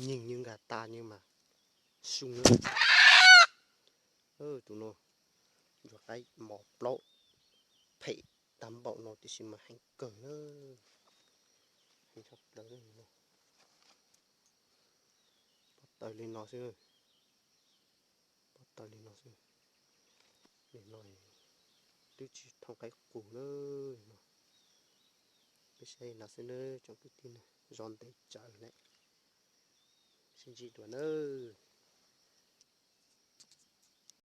Nyeej nyob nkaus tas nyob mas xyoo. Tus no ntsuag qaib mos plaub, phem tag npaum no tiam sis mas heev kawg na. Heev tshaj plaws no. Pob taws li no xwb. Pob taws li no xwb. Nim no twb tsis thooj qaib qus na no. Peb saib no xwb na tsoom kwv tij na, zov ntev tsawv lawm. Sib ntsib dua nawb.